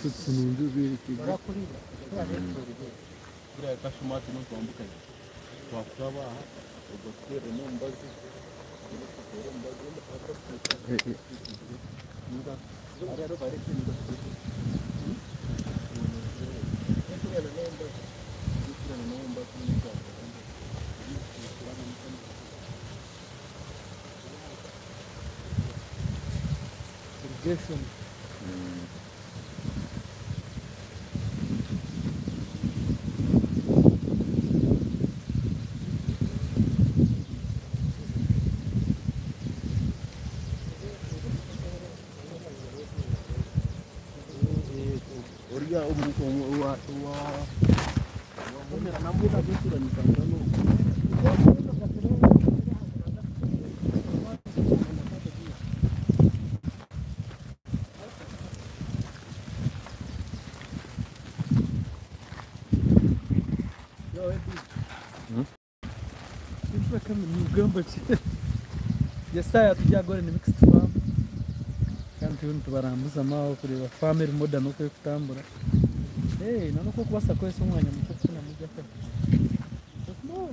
Fruits nungi ozirekye. Irrigation. Oriya owa Nigamba ki? Yesaya tujya ni mixed farm. Kandi turiyo nitubarambuza aho kureba farm eri modern oku erikutambura. Hey, na n'oku orikubaasa kukoresa omwanya mukye kufunamu ebyokurya. No.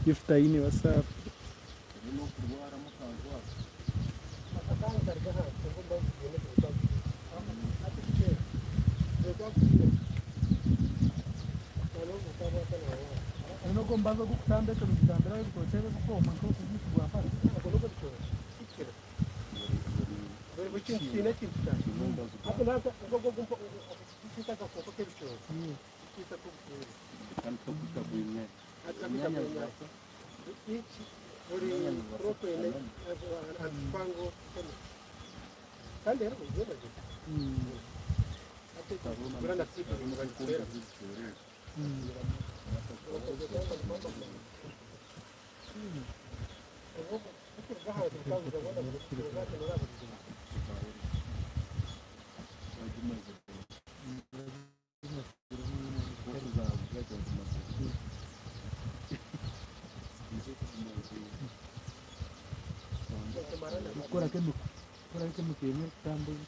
Gift aine WhatsApp. Nubwo mbaza gukutamba ekyo nigutambira ebitookye ebikukoma nk'okugwafata. Kukora kemiko emwe kutambuza.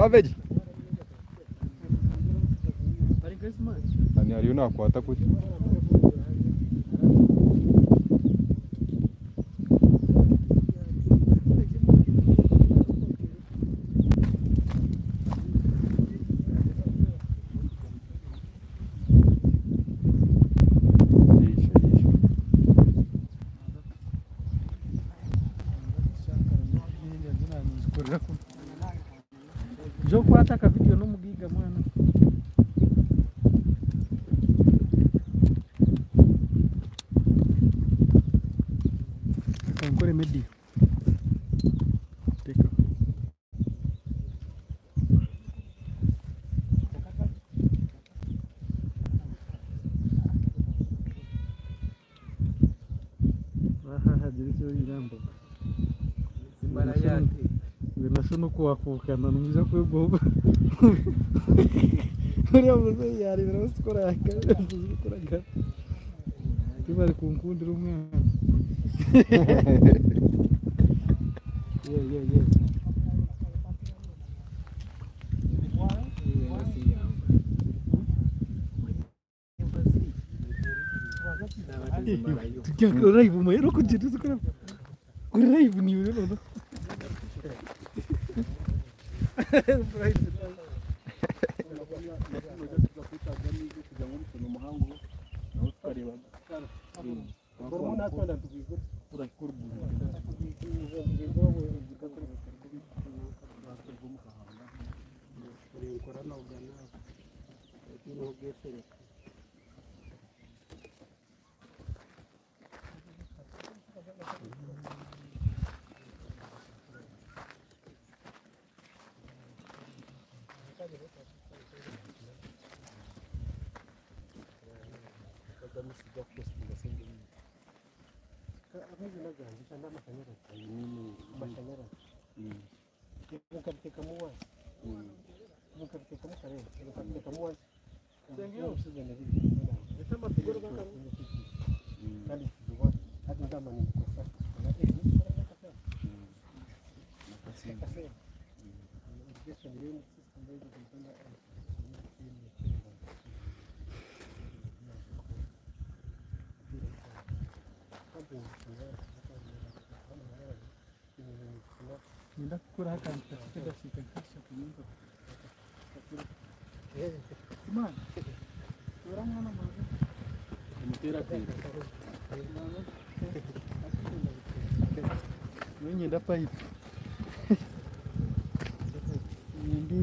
Savage. Ari Christmas. Ani ariyo nakwata kuti. Isha, isha. Njo kukwata akavidiyo n'omugiga mwana. Reka nkore media. Teka. Aha hagira icyo birambuka. Binasa no kuwakukana nimwiza kwegomba. Uriya muzeyi yarebera bose uko arakaga. Tubari kunkundira umwana. Ye ye ye. Tugiye live mu rero kugira uzikora. Kuri live ni rero no. Nenda kukuraho akantu gafite gashika nkasha ku nyumba. Simana. Ura mwana mwana. Nyenda pipe. Nyindi.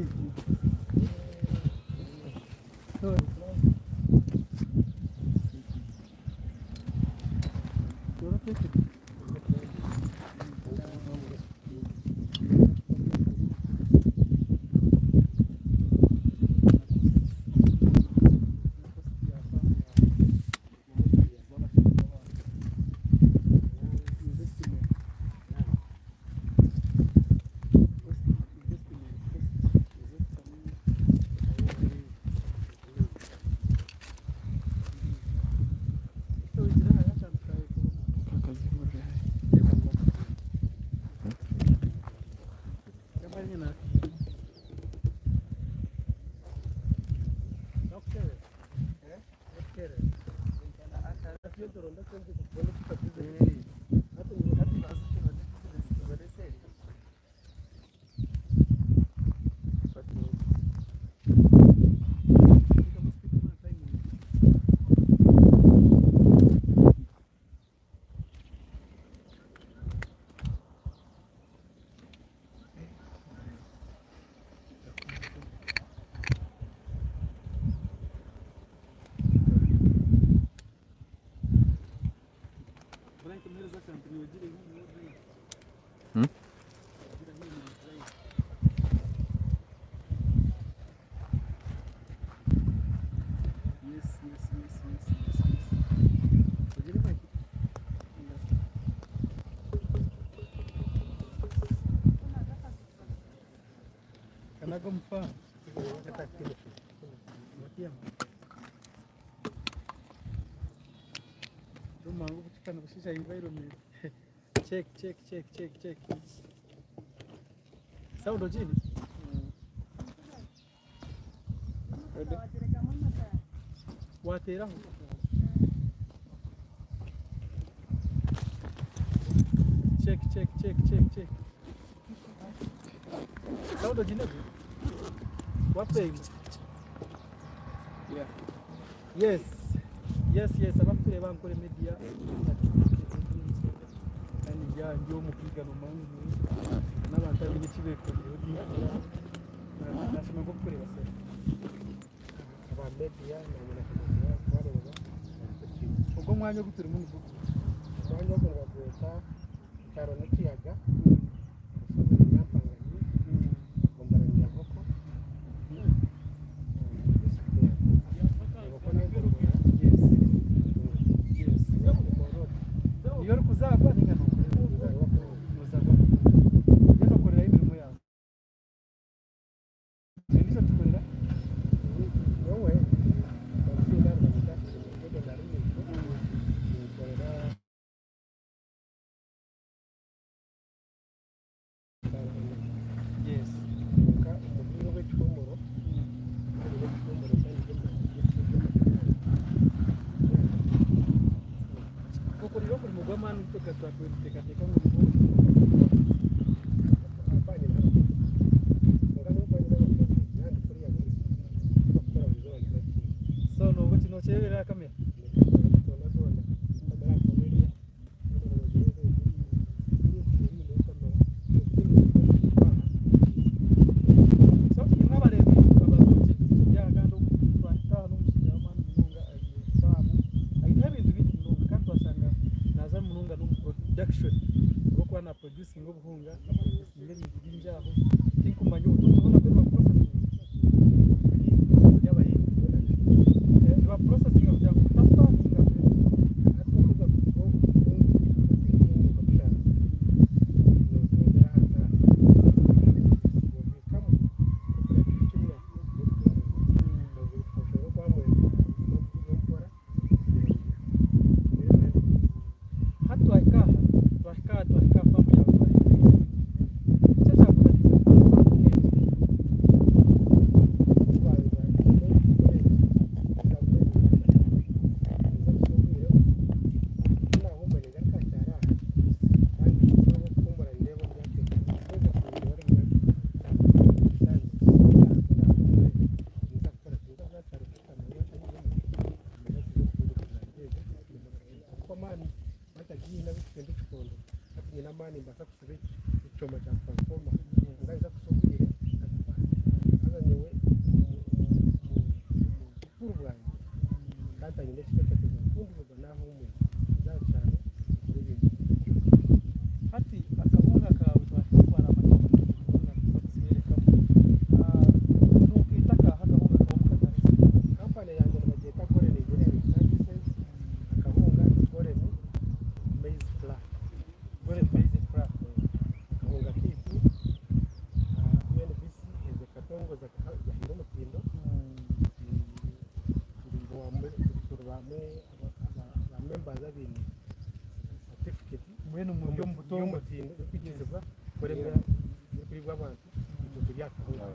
Ura pipe. Yes, yes, yes, yes, yes, yes. Ogire make. Kanago mfa. Rumangu kuchikana kushisha environment. Check, check, check, check, check. Sound chini. Ready? Wateeraho. Check, check, check, check, check. Sound ogiine gye? Waplaying? Yeah. Yes, abakutureeba Ankole Media, kandi ndi omu kwigana omu n'abantu abaine eki bekoreireho bingi. Nashoma nk'okukureeba sir. Aba media nanye nashemeriirwe kubareeba. Ogwo omwanya ogu turimu nigwo guha? Omwanya ogu nibagweta Kyaro n'ekiyaga, orushozi Nyampangani, egombolola Nyankoko, disiturikiti ya Nkoko n'egombolola. Niyo orikuzaarwa ninga nokorera? Nzaarwa Kongo. Nozaarwa Kongo. Mbwenu okorerayo emirimo yaawe? Endiijo ogikorera? Nyowe omupiira nibanyeta Jordan Arumiiko, ninkorera Kwonka omu bwire obw'ekihumuro, nyine ekihumuro kandi Okorire omurimo gw'amaani tuteekateeka ngu nigwo So nooba eki nookyereebera aha kamera? So imwe abareebi abarungi turi aha kandi twahika aha n'omushaija w'amaani munonga aine faamu, aine ebintu bingi munonga kandi twashanga naaza munonga n'omu production ahabw'okuba na producinga obuhunga, na producinga ebintu bingi aho. Tinkumanya obutungi bwona ku nibabuprocesinga ori abahingi. Nibabuprocesinga kugira ngu butafa ninga mbwenu? Hati twahika aha, twahika aha, twahika aha faamu yaawe twareeba niki ekyakutandikire kukora faamu nk'egi? Hati akahunga kaawe twahika twaraba obuhunga nituza kuzibeerekamu. Nokeeta kaaha akahunga kaawe omu katare? Kampani yange nibagyeta Golden Engineering Services, akahunga Golden Maize Flour. Golden Maize Flour. Akahunga kaitu UNBC eze katongoza gahire omutindo, turi bamwe ba members abaine certificate Mbwenu muri omu butongore. y'omutindo erikwikirizibwa kuremera ebirikuribwa abantu itwe turi akahunga.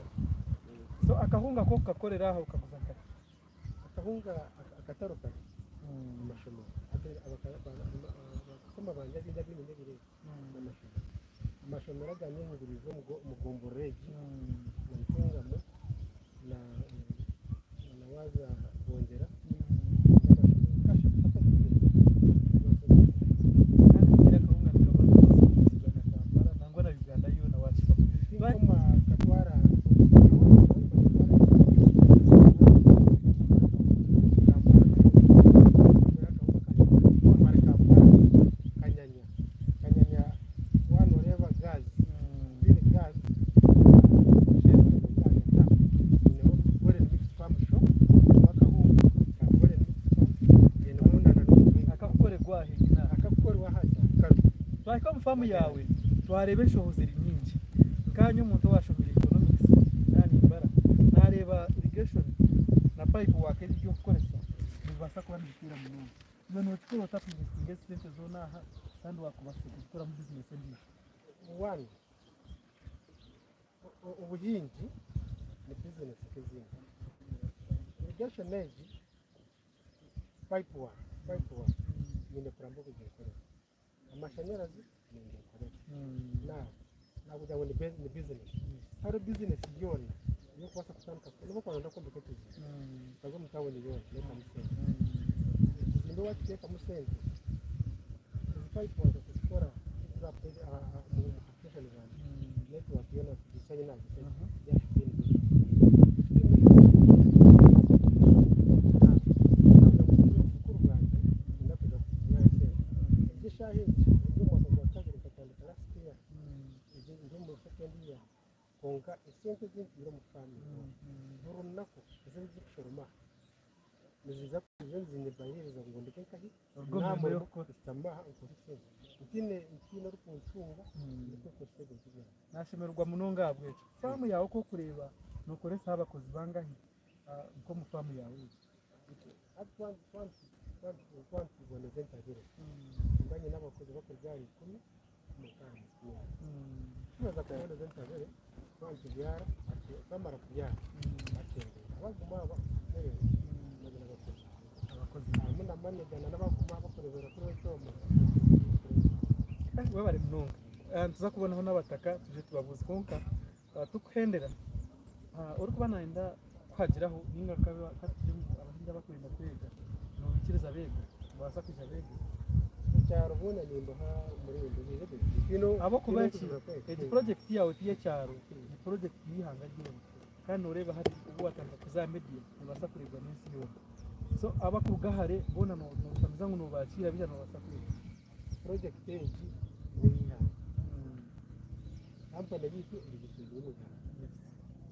So akahunga ko kukakorera aha okaguza nkahi? Akahunga akataro kari amashomero, abakasitoma bangye abaingi abu nyine ebiro ebi n'amashomero. Amashomero aganyehinguririze omu gomborora egi na Ntungamo na waaza Bongyera n'amashomero Kandi still akahunga nikaba nikabaasa kuguzibwa na Kampala nangwa na Uganda yoona waakifaho. Tinkoma katwara Kanyanya Kanyanya wanoreeba gas zine gas Golden Mix Farm Shop akahunga ka Golden Mix Farm genda munana n'obutunga. Akakukorerwa aha egi n'aha? Akakukorwa aha Kyarukaru. Twahika omu faamu yaawe twareeba enshoho ziri nyingi. Nkaanye omuntu owaashomire economics naanimbara naareeba irrigation na pipe work eri erikukoresa nibibaasa kuba nibitiira munonga. Iwe nookikora ota kuinvestinga ezi sente zoona aha kandi waakubaasa kuzikoramu bizinesi endiijo? One, obuhingi ni bizinesi nk'ezindi. Irrigation egi pipe work, pipe work nyine kuramba okuginkorera. Amashanyarazi ningenkorera. Now, nakugira ngu ni business. Hariho business yoona ey'okubaasa kutandika nobu okuba noyenda kwombeka ekizimbe, okaza omu tawuni yoona noteekamu sente. Ekizimbe wakiteekamu sente, ezi pipe waaza kuzikora omu calculation zangye, network yoona kugihisya ahi naagihisya ya 15 million. 15 million nakugira ngu obukuru bwangye niinyenda kwija kugira esente. Egi eshaaha egi ndi omu mwaka gwa kabiri nkatandika last year, egi ndi omu second year kwonka esente ezi ntiire omu farming buri runaku ezi ndikushoroma niziija nizo nizinyebayiriza ngu ndeke nkahi Oruga omu mirimo y'okukora. nshutame aha nkore esente ntiine ntiine orikuncunga ndikwekozesa ebintu byangye. Nashemererwa munonga ahabw'ekyo. Faamu yaawe oku orikureeba nookoresaho abakozi bangahi nk'omu faamu yaawe egi? Hati twantuboneza entabire mba nyine abakozi bakuruga ahari 10 kumara ahari 20. Tubaza kuboneza entabire twantubyara twamara kubyara bakyendeera abaguma aba kutereza bagenda abakozi Abakozi. Harimu na manager na n'abaguma bakurebera kuri ekyoma. Webare munonga. Nituza kubonaho n'abataka tuje tubabuuze kwonka tukuhendera orikuba nayenda kuhagiraho ninga katugire ngu abahingi abakwenda kwega nobaikiriza beege nibabaasa kwija beege? Ekyaro boona nimbaha omurembe Ahabw'okuba eki egi purojekiti yaawe ti y'ekyaro, ni purojekiti y'eihanga ryona. Kandi nooreeba hati obu waatandika kuza aha media neebaasa kureebwa n'ensi yoona. So abakuruga hare boona nooshamiza ngu noobakiira baija nibabaasa kwega. Purojekiti egi n'ey'eihanga. Kampani yaitu eri registered omu Uganda.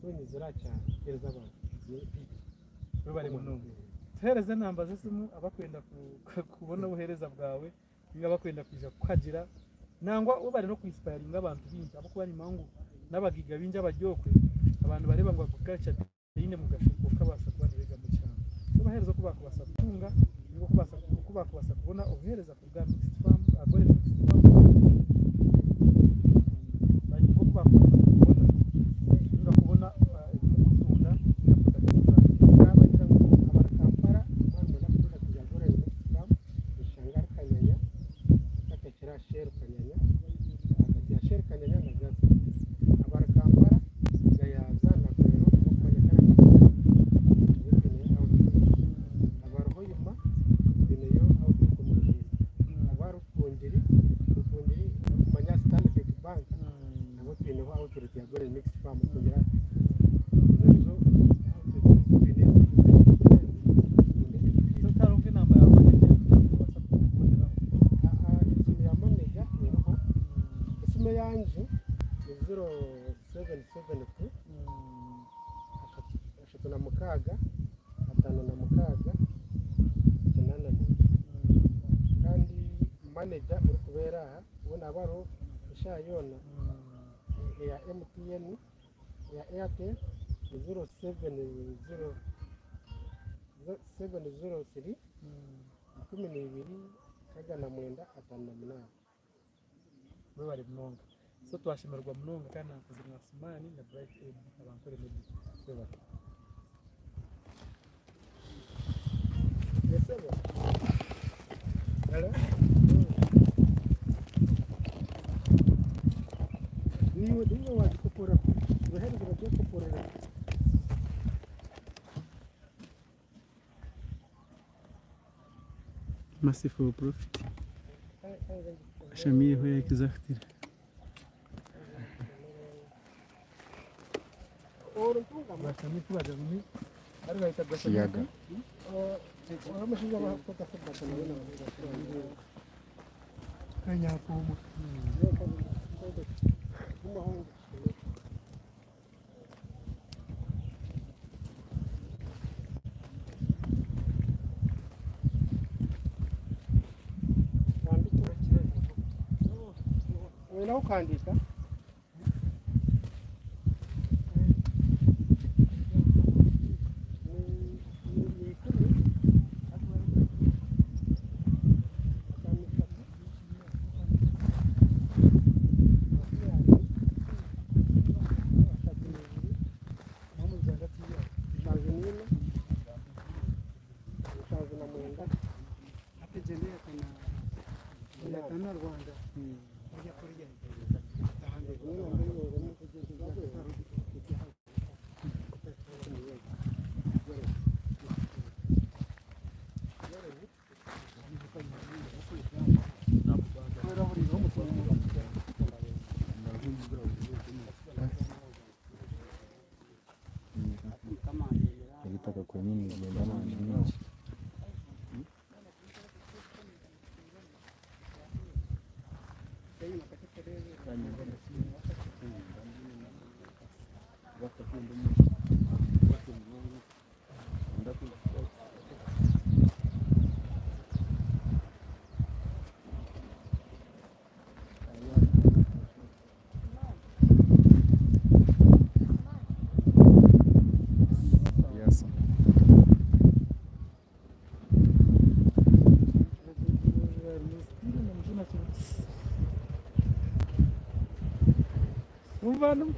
So nyizire aha kyaro kuheereza abantu ni Webare munonga. Tuheereze enamba z'esimu abakwenda kubona obuheereza bwawe ninga abakwenda kwija kukuhagira nangwa webare n'oku inspiringa abantu baingi ahabw'okuba nimanya ngu n'abagaiga baingi abari okwe abantu nibareeba ngu agriculture teine mugasho kwonka babaasa kuba nibeegamu kihango. So obaheereze oku baakubaasa kutunga ninga oku baakubaasa kubona obuheereza kuruga aha mixed farm, Agore mixed farm nk'oku baakubaasa kubona ninga kubona ebi murikutunda ninga products zanyu. Naabagira ngu abari Kampala mwaba nimwenda product za Agore mixed farm nishanga ahari Kanyanya otakahikire aha Shell Kanyanya ahagati ya Shell Kanyanya na Gaza. Abari Kampala Gayaza na Kolero abakumanya Karagita nabyo twineyo outlet. Abari Hoima twineyo outlet omu Ruhiira. Abari Rukungiri, Rukungiri abakumanya Stanbic Bank nabo twineho outlet ya Agore mixed farm kugira ezo nizo outlets ezi twine. So tihariho nk'enamba ya manager obaasa kukuboneraho? Esimu ya manager eriho. Esimu eyangye ni 0772 36 56 82. Kandi manager orikubeera aha we naaba ariho eshaaha yoona eya MTN, eya Airtel ni 070 703 12 69 58. Webare munonga. So twashemererwa munonga kandi nakoze na Sumaani na Bright Ed abankore media. Webare. Esebo. Hello? Niiwe niiwe wagikopora. Obaheereze bagyekoporere. Mercy for Profit Ashamireho yakiza kutira. Kiyaga. Omushaija Kanyakuuma. Wena ukandika. Ni 10 5 3 32 74. Ebitaka kwenyini nibyenda amaani mingi. Yes. Umuvandimwe.